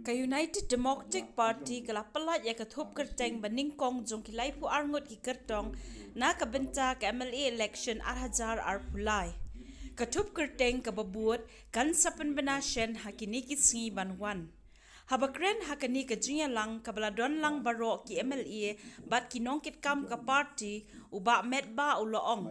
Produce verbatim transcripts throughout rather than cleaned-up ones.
Ka United Democratic Party ka la pyllait ïa ka thup kyrteng ba nyngkong jong ki laiphew ar ngut ki kyrtong na ka bynta ka M L A election ar hajar arphew lai. Ka thup kyrteng kaba bud kan sa pynbna shen ha kine ki sngi ban wan. Haba kren ha kane ka jingïalang kaba la don lang baroh ki M L A bad ki nongkitkam ka party, u Bah Metbah u la ong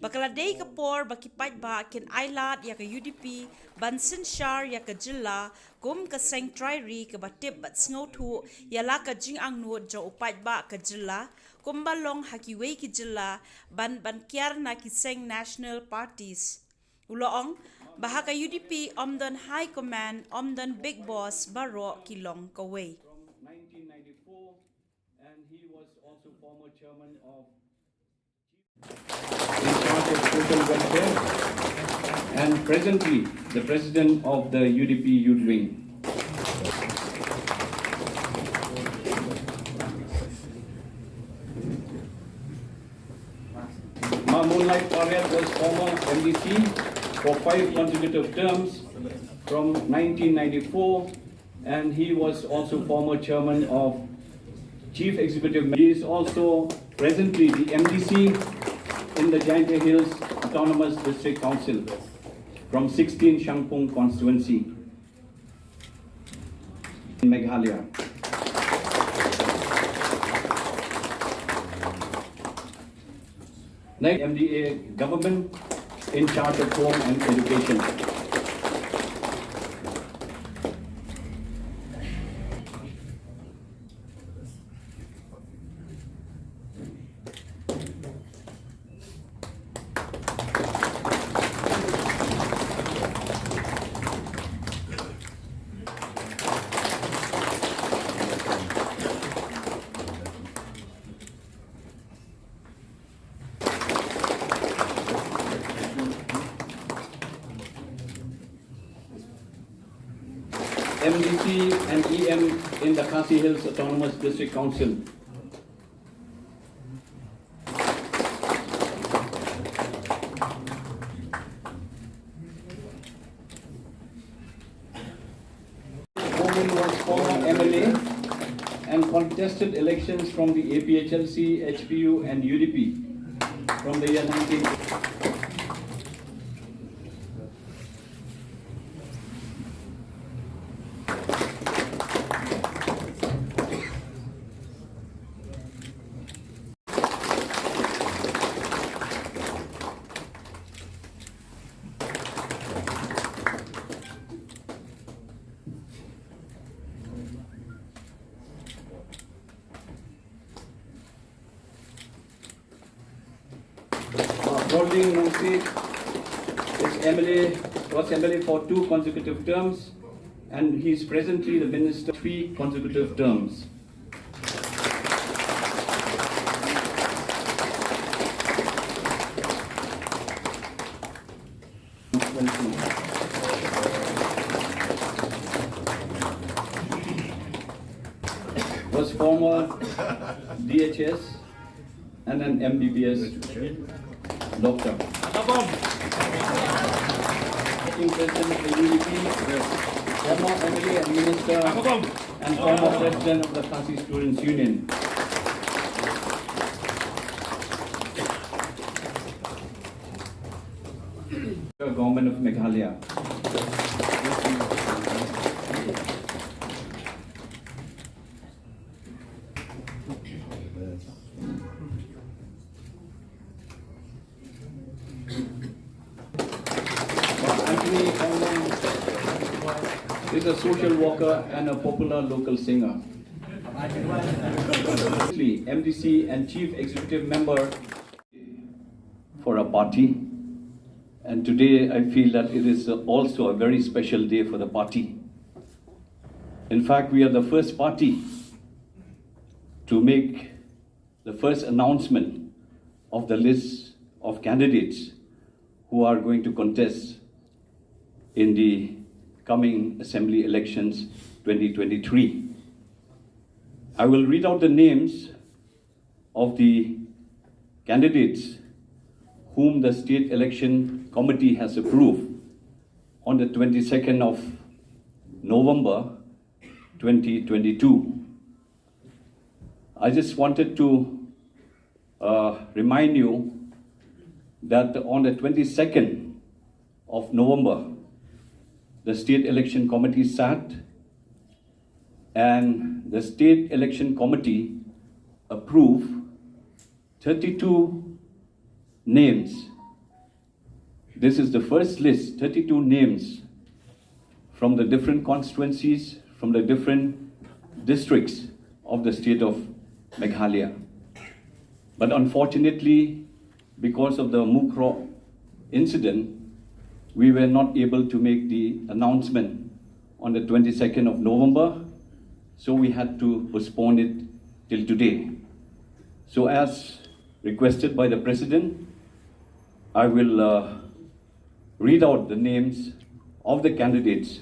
ba ka la dei ka por ba ki paidbah kin ailad ïa ka U D P ban synshar ïa ka jylla kum ka seng trai ri kaba tip bad sngewthuh ïa la ka jingangnud jong u paidbah ka jylla kumba long ha kiwei ki jylla ban ban kiar na ki seng national parties. U la ong ba ha ka U D P ym don high command, ym don big boss, baroh ki long kawei. From nineteen ninety-four, and he was also former chairman of in charge of social welfare and presently the president of the U D P Youth Wing. Ma Moonlight Pariat was former M D C for five consecutive terms from nineteen ninety-four, and he was also former chairman of Chief Executive. He is also presently the M D C in the Jaintia Hills Autonomous District Council from sixteen Shangpung constituency in Meghalaya. Next, M D A government in charge of home and education. M D C and E M in the Khasi Hills Autonomous District Council. Woman was former M L A and contested elections from the A P H L C, H P U and U D P from the year nineteen. Uh, Broadling Nongsi is M L A, was M L A for two consecutive terms, and he is presently the minister three consecutive terms. Was former D H S and an M B B S doctor. Acting President of the U D P, former M L A and Minister, and former President of the Khasi Students Union. Government of Meghalaya. Anthony Ongmang is a social worker and a popular local singer. M D C and Chief Executive Member for our party. And today I feel that it is also a very special day for the party. In fact, we are the first party to make the first announcement of the list of candidates who are going to contest in the coming assembly elections twenty twenty-three. I will read out the names of the candidates whom the State Election Committee has approved. on the twenty-second of November twenty twenty-two. I just wanted to uh, remind you that on the twenty-second of November, the State Election Committee sat and the State Election Committee approved thirty-two names. This is the first list, thirty-two names from the different constituencies, from the different districts of the state of Meghalaya. But unfortunately, because of the Mukroh incident, we were not able to make the announcement on the twenty-second of November, so we had to postpone it till today. So, as requested by the President, I will uh, read out the names of the candidates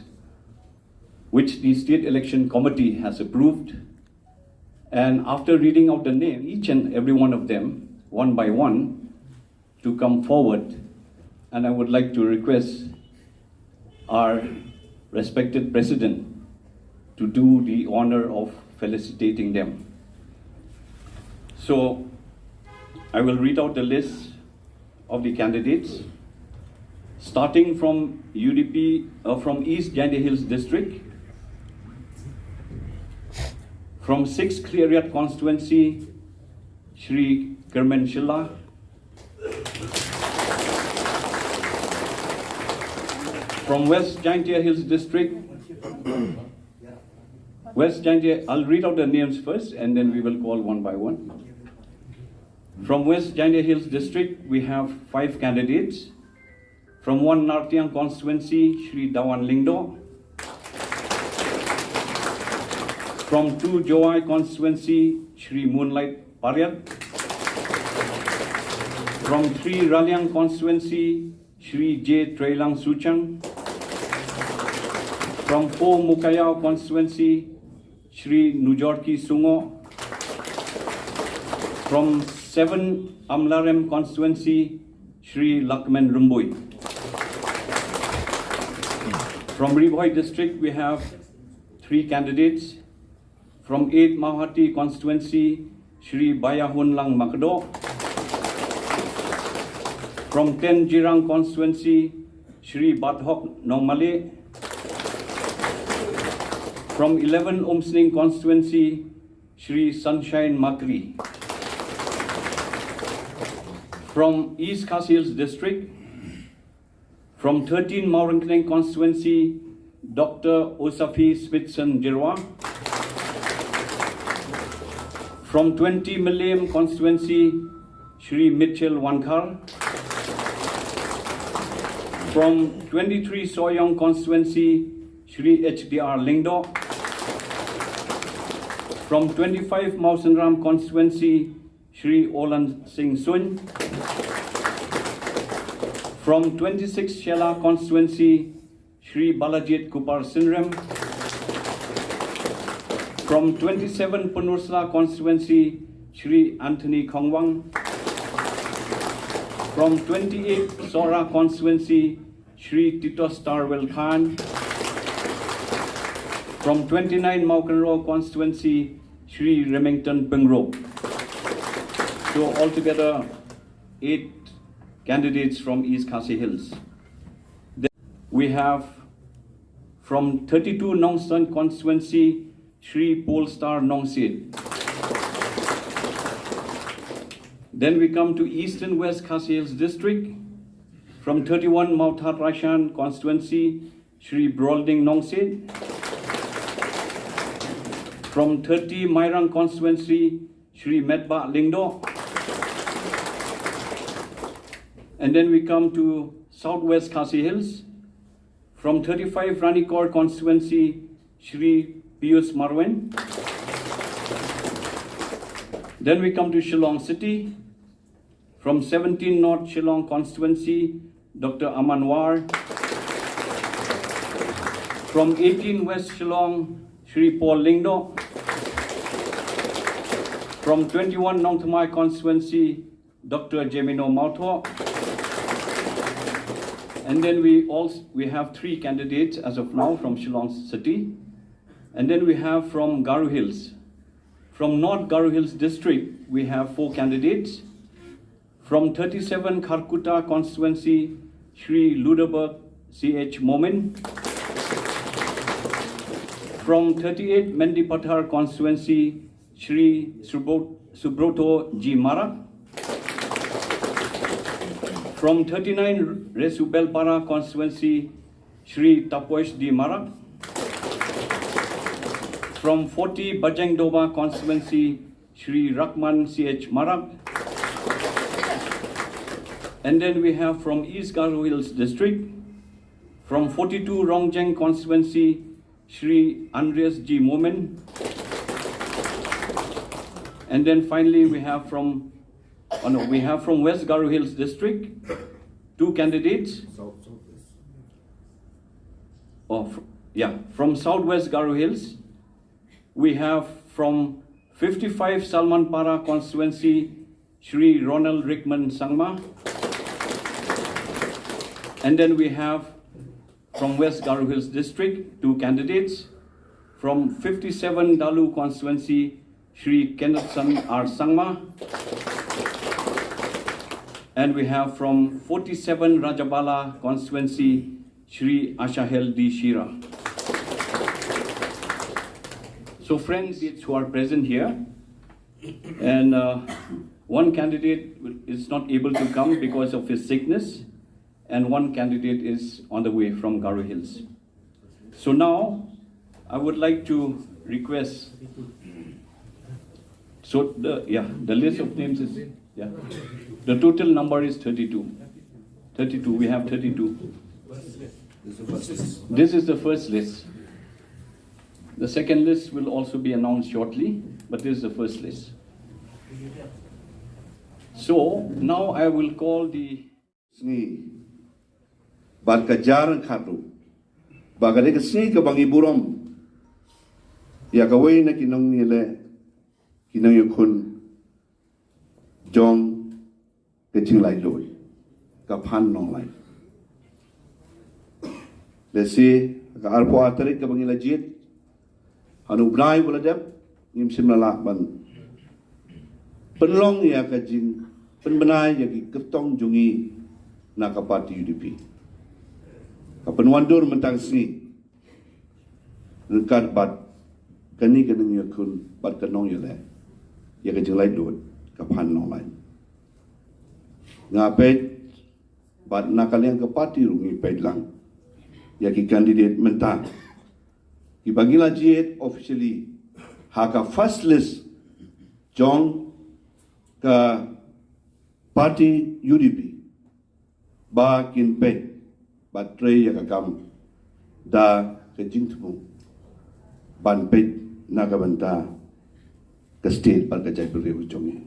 which the State Election Committee has approved. And after reading out the name, each and every one of them, one by one, to come forward. And I would like to request our respected President to do the honor of felicitating them. So, I will read out the list of the candidates, starting from U D P, uh, from East Jaintia Hills District, from sixth Khliehriat constituency, Shri Kyrmen Shylla. From West Jaintia Hills District, West Jaintia, I'll read out the names first and then we will call one by one. From West Jaintia Hills District, we have five candidates. From one Nartiang constituency, Shri Dawan Lyngdoh. From two Jowai constituency, Shri Moonlight Pariat. From three Raliang constituency, Shri J Treilang Suchang. From four Mowkaiaw constituency, Shri Nujorki Sungoh. From seven Amlarem constituency, Shri Lakmen Rymbui. From Ri Bhoi district, we have three candidates. From eight Mawhati constituency, Shri Baiahunlang Makdoh. From ten Jirang constituency, Shri Bathok Nongmale. From eleven Umsning constituency, Shri Sunshine Makri. From East Khasi Hills District, from thirteen Mawryngkneng constituency, Doctor Osafi Smithson Jyrwa. From twenty Mylliem constituency, Shri Mitchell Wankhar. From twenty-three Sohiong constituency, Shri H D R Lyngdoh. From twenty-five Mawsynram constituency, Shri Olan Singh Suin. From twenty-six Shella constituency, Shri Balajied Kupar Synrem. From twenty-seven Pynursla constituency, Shri Anthony Khongwang. From twenty-eight Sohra constituency, Shri Titos Tarwell Khan. From twenty-nine Mawkynrew constituency, Shri Remington Pyngrope. So altogether, eight candidates from East Khasi Hills. Then we have from thirty-two Nongstoiñ constituency, Shri Polestar Nongsiej. Then we come to Eastern West Khasi Hills District. From thirty-one Mawthadraishan constituency, Shri Brolding Nongsiej. From thirty Mairang constituency, Shri Metbah Lyngdoh. And then we come to Southwest Khasi Hills. From thirty-five Ranikor constituency, Shri Pius Marwein. Then we come to Shillong City. From seventeen North Shillong constituency, Doctor Aman War. From eighteen West Shillong, Shri Paul Lyngdoh. From twenty-one Nongthymmai constituency, Doctor Jemino Mawthoh. And then we also we have three candidates as of now from Shillong City. And then we have from Garo Hills. From North Garo Hills District, we have four candidates. From thirty-seven Kharkutta constituency, Shri Ludeberg C H Momin. From thirty-eight Mendipathar constituency, Shri Subro- Subroto G Marak. From thirty-nine Resubelpara constituency, Shri Taposh D Marak. From forty Bajengdoba constituency, Shri Rahman C H Marak. And then we have from East Garo Hills District, from forty-two Rongjeng constituency, Shri Andreas G Momin. And then finally we have from, oh no, we have from West Garo Hills District, two candidates. Oh, fr- yeah, from Southwest Garo Hills, we have from fifty-five Salmanpara constituency, Shri Ronald Rickman Sangma. And then we have from West Garo Hills District, two candidates. From fifty-seven Dalu constituency, Shri Kennethson R Sangma. And we have from forty-seven Rajabala constituency, Shri Ashahel D Shira. So friends, it's who are present here. And uh, one candidate is not able to come because of his sickness, and one candidate is on the way from Garo Hills. So now, I would like to request. So the yeah, the list of names is yeah. The total number is thirty-two. Thirty-two. We have thirty-two. This is the first list. The second list will also be announced shortly, but this is the first list. So now I will call the sngi. Bad ka jar khatru. Ba ka dei ka sngi kaba ngi burom ïa kawei na ki nongïaleh, ki nongïakhun jong ka jinglaitluid, ka Phan Nonglait. Lehse ka arphew ar tarik kaba ngi la jied, hano bnai ba la dep, ngim shym la lah ban pynlong ïa ka jingpynbna ïa ki kyrtong jong ngi na ka party U D P. Ka pynwandur mynta ka sngi ryngkat bad kane ka nongïakhun bad ka nongïaleh ïa ka jinglaitluid, ka Phan Nonglait. Nga peit bad na ka liang ka party ruh ngi peit lang ïa ki candidate mynta kiba ngi la jied officially ha ka first list jong ka party U D P, ba kin peit bad trei ïa ka kam da ka jingthmu ban peit na ka bynta ka state bad ka jaitbynriew jong ngi.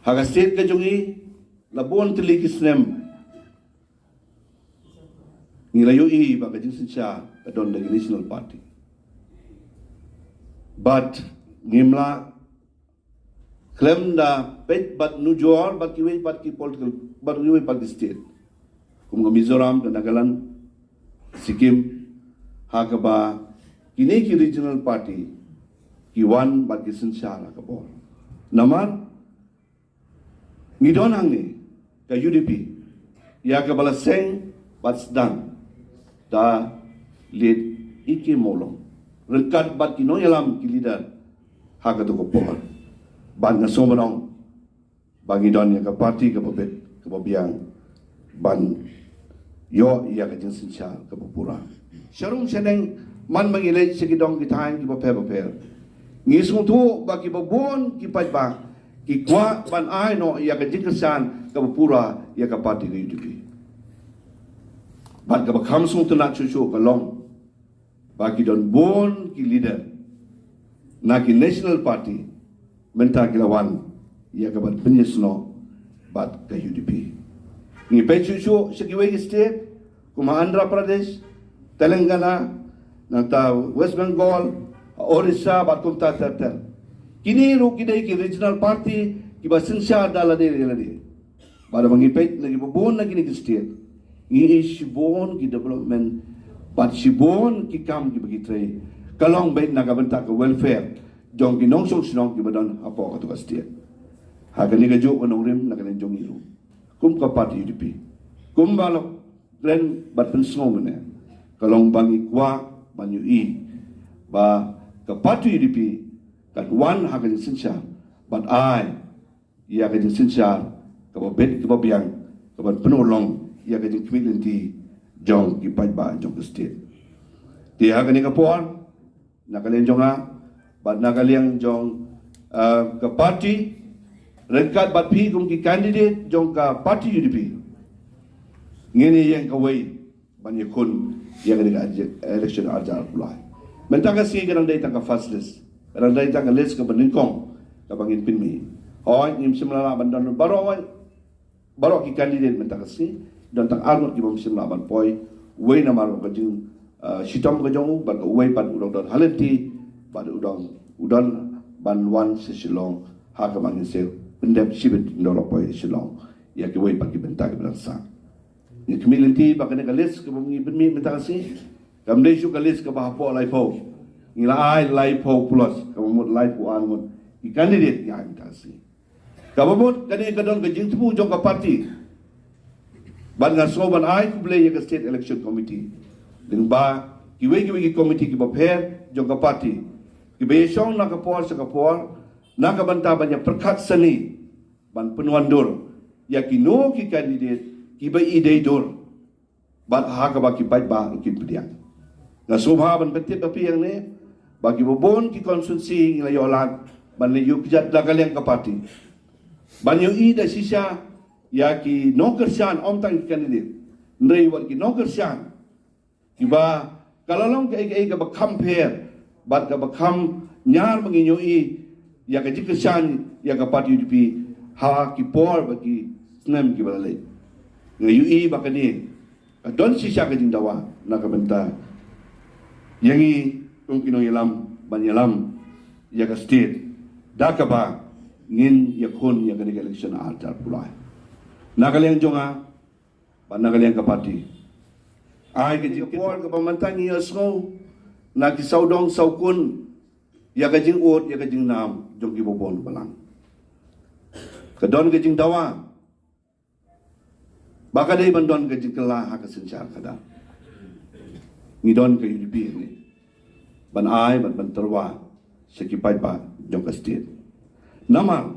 Ha ka state ka jong ngi, la bun tylli ki snem ngi la ïohi ba ka jingsynshar ka don da ki national party. Bad ngim lah khlem da peit bad nujor bad kiwei pat ki political, bad kiwei pat ki state, kum ka Mizoram, ka Nagaland, Sikkim, ha kaba kine ki regional party ki wan bad ki synshar ha ka bor. Namar ngi don hangne ka U D P ïa kaba la seng bad sdang da Late E K Mawlong ryngkat bad ki nongïalam, ki leader ha kato ka por. Bad nga sngewbha ban ong ba ngi don ïa ka party kaba bit, kaba biang ban ïoh ïa ka jingsynshar kaba pura. Sharum shaneng, man ba ngi leit sha ki dong ki thaiñ kiba pher bapher, ngi sngewthuh ba kiba bun ki paidbah ki kwah ban ai noh ïa ka jingkyrshan kaba pura ïa ka party ka U D P. Bad kaba kham sngewtynnat shuh shuh ka long ba ki don bun ki leader na ki national party mynta ki la wan ïa ka ban pynïasnoh bad ka U D P. Ngi peit shuh shuh sha kiwei ki state kum ha Andhra Pradesh, Telangana, nangta West Bengal, ha Orissa bad kumta ter ter. Kine ruh ki dei ki regional party kiba synshar da lade ïa lade. Bad haba ngi peit na kiba bun na kine ki state, Ngi i shibun ki development bad shibun ki kam kiba ki trei ka long beit na ka bynta ka welfare jong ki nongshong shnong kiba don hapoh katto ka state. Ha kane kajuh ka nongrim na ka liang jong ngi ruh kum ka party U D P, kumba long kren bad pynsngew mynne, ka long ba ngi kwah ban ïohi ba ka party U D P kan wan ha ka jingsynshar bad ai ïa ka jingsynshar kaba bit kaba biang kaban pynurlong ïa ka jingkhmih lynti jong ki paidbah jong ka state. Te ha kane ka por, na ka liang jong nga bad na ka liang jong, ah, ka party, ryngkat bad phi kum ki candidate jong ka party U D P, ngin ïeng kawei ban ïakhun ïa kane ka election ar hajar arphew lai. Mynta ka sngi ka dang dei tang ka first list, ka dang dei tang ka list kaba nyngkong kaba ngin pynmih. Hooid, ngim shym la lah ban don baroh, baroh ki candidate mynta ka sngi, don tang arngut ki bym shym la ban poi, uwei namar ka jing, ah, shitom ka jong u, bad uwei pat u dang don ha lynti, bad u dang, u don ban wan sha Shillong ha kaba ngin sa pyndep shibit, ynda u la poi Shillong ïa kiwei pat ki bynta kiba dang sah. Ngi khmih lynti ba kane ka list kaba ngi pynmih mynta ka sngi kam dei shuh ka list kaba hapoh laiphew. Ngi la ai laiphew plus, kaba mut laiphew arngut ki candidate ngi ai mynta ka sngi. Kaba mut kane ka don ka jingthmu jong ka party. Bad nga sngew ban ai khublei ïa ka State Election Committee lyngba kiwei kiwei ki committee kiba pher jong ka party, kiba ïashong na ka por sha ka por na ka bynta ban ïa pyrkhat sani ban pynwandur ïa kino ki candidate kiba i dei dur, bad ha kaba ki paidbah ruh kin pdiang. Nga sngewbha ban pyntip ïa phi hangne ba kiba bun ki constituency ngi la ïoh lad ban leit ïuh kjat da ka liang ka party ban ïohi da shisha ïa ki nongkyrshan, ym tang ki candidate, hynrei wat ki nongkyrshan kiba ka la long kaei kaei kaba kham pher bad kaba kham ñiar ba ngin ïohi ïa ka jingkyrshan ïa ka party U D P ha ki por bad ki snem kiba la leit. Nga ïohi ba kane ka don shisha ka jingdawa na ka bynta ïa ngi kum ki nongïalam ban ïalam ïa ka state da kaba ngin ïakhun ïa kane ka election ar hajar arphew lai. Na ka liang jong nga bad na ka liang ka party, ai ka jingkitkhlieh kaba mynta ngi ïohsngew na ki sawdong sawkun ïa ka jingud ïa ka jingnam jong kiba bun balang. Ka don ka jingdawa ba ka dei ban don ka jingkylla ha ka synshar khadar. Ngi don ka U D P hangne ban ai bad ban tyrwa sha ki paidbah jong ka state. Namar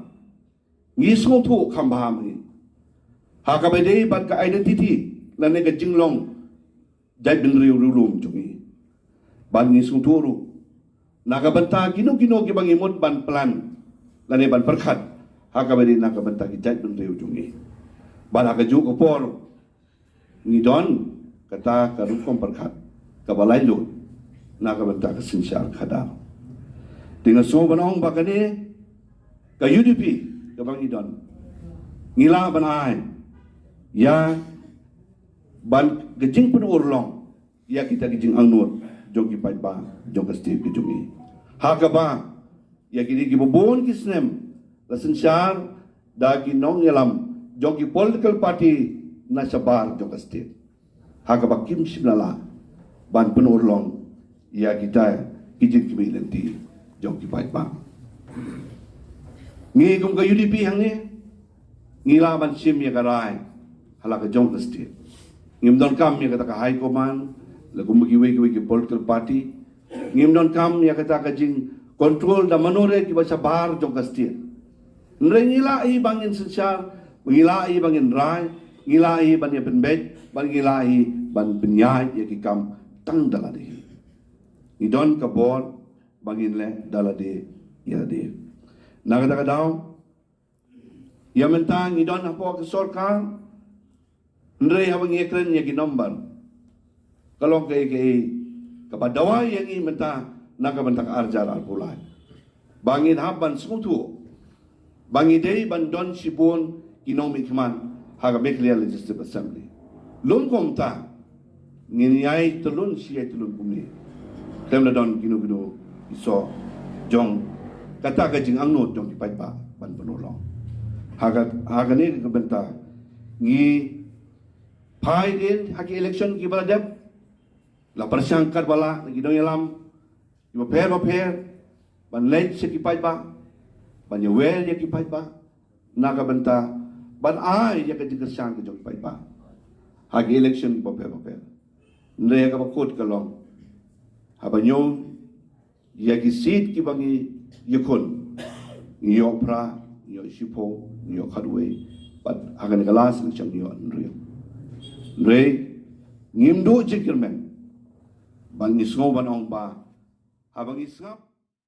ngi sngewthuh kham bha ma ngi ha kaba dei bad ka identity lane ka jinglong jaitbynriew riewlum jong ngi. Bad ngi sngewthuh ruh na ka bynta kino kino kiba ngi mut ban plan lane ban pyrkhat ha kaba dei na ka bynta ki jaitbynriew jong ngi. Bad ha kajuh ka por ngi don kata ka rukom pyrkhat kaba laitluid na ka bynta ka synshar khadar. Te nga sngew ban ong ba kane ka U D P kaba ngi don, ngi lah ban ai ïa ban ka jingpynurlong ïa kita ki jingangnud jong ki paidbah jong ka state ka jong ngi. Ha kaba ïa kine kiba bun ki snem la synshar da ki nongïalam jong ki political party na shabar jong ka state, ha kaba kim shym la lah ban pynurlong ïa kita ki jingkhmih lynti jong ki paidbah. Ngi kum ka U D P hangne ngi lah ban shim ïa ka rai ha la ka jong ka state. Ngim donkam ïa kata ka high command la kum kiwei kiwei ki political party. Ngim donkam ïa kata ka jingcontrol da mano re kiba shabar jong ka state. Hynrei ngi lah hi ba ngin synshar, ngi lah hi ba ngin rai, ngi lah hi ban ïa pynbeit bad ngi lah hi ban pynïaid ïa ki kam tang da lade hi. Ngi don ka bor ba ngin leh da lade ïa lade. Na kata ka daw, ïa mynta ngi don hapoh ka sorkar, hynrei haba ngi ïakren ïa ki number, ka long kaei kaei kaba dawa ïa ngi mynta na ka bynta ka ar hajar arphew lai, ba ngin hap ban sngewthuh ba ngi dei ban don shibun ki nongmihkhmat ha ka Meghalaya Legislative Assembly. Lym kumta ngin ïai tylun shi ïai tylun kumne, khlem da don kino kino ki soh jong kata ka jingangnud jong ki paidbah ban pynurlong. Ha ka, ha kane ka bynta ngi Phai dien ha ki election kiba la dep, la pyrshang katba lah na ki nongïalam kiba pher ba pher ban leit sha ki paidbah, ban ïawel ïa ki paidbah na ka bynta ban ai ïa ka jingkyrshan ka jong ki paidbah ha ki election kiba pher ba pher. Hynrei kaba kut ka long, haba ñiew ïa ki seat kiba ngi ïakhun, ngi ïoh phra, ngi ïoh shiphew, ngi ïoh khatwei, bad ha kane ka last election ngi ïoh hynriew. Hynrei ngim duh jingkyrmen, bad ngi sngew ban ong ba haba ngi sngap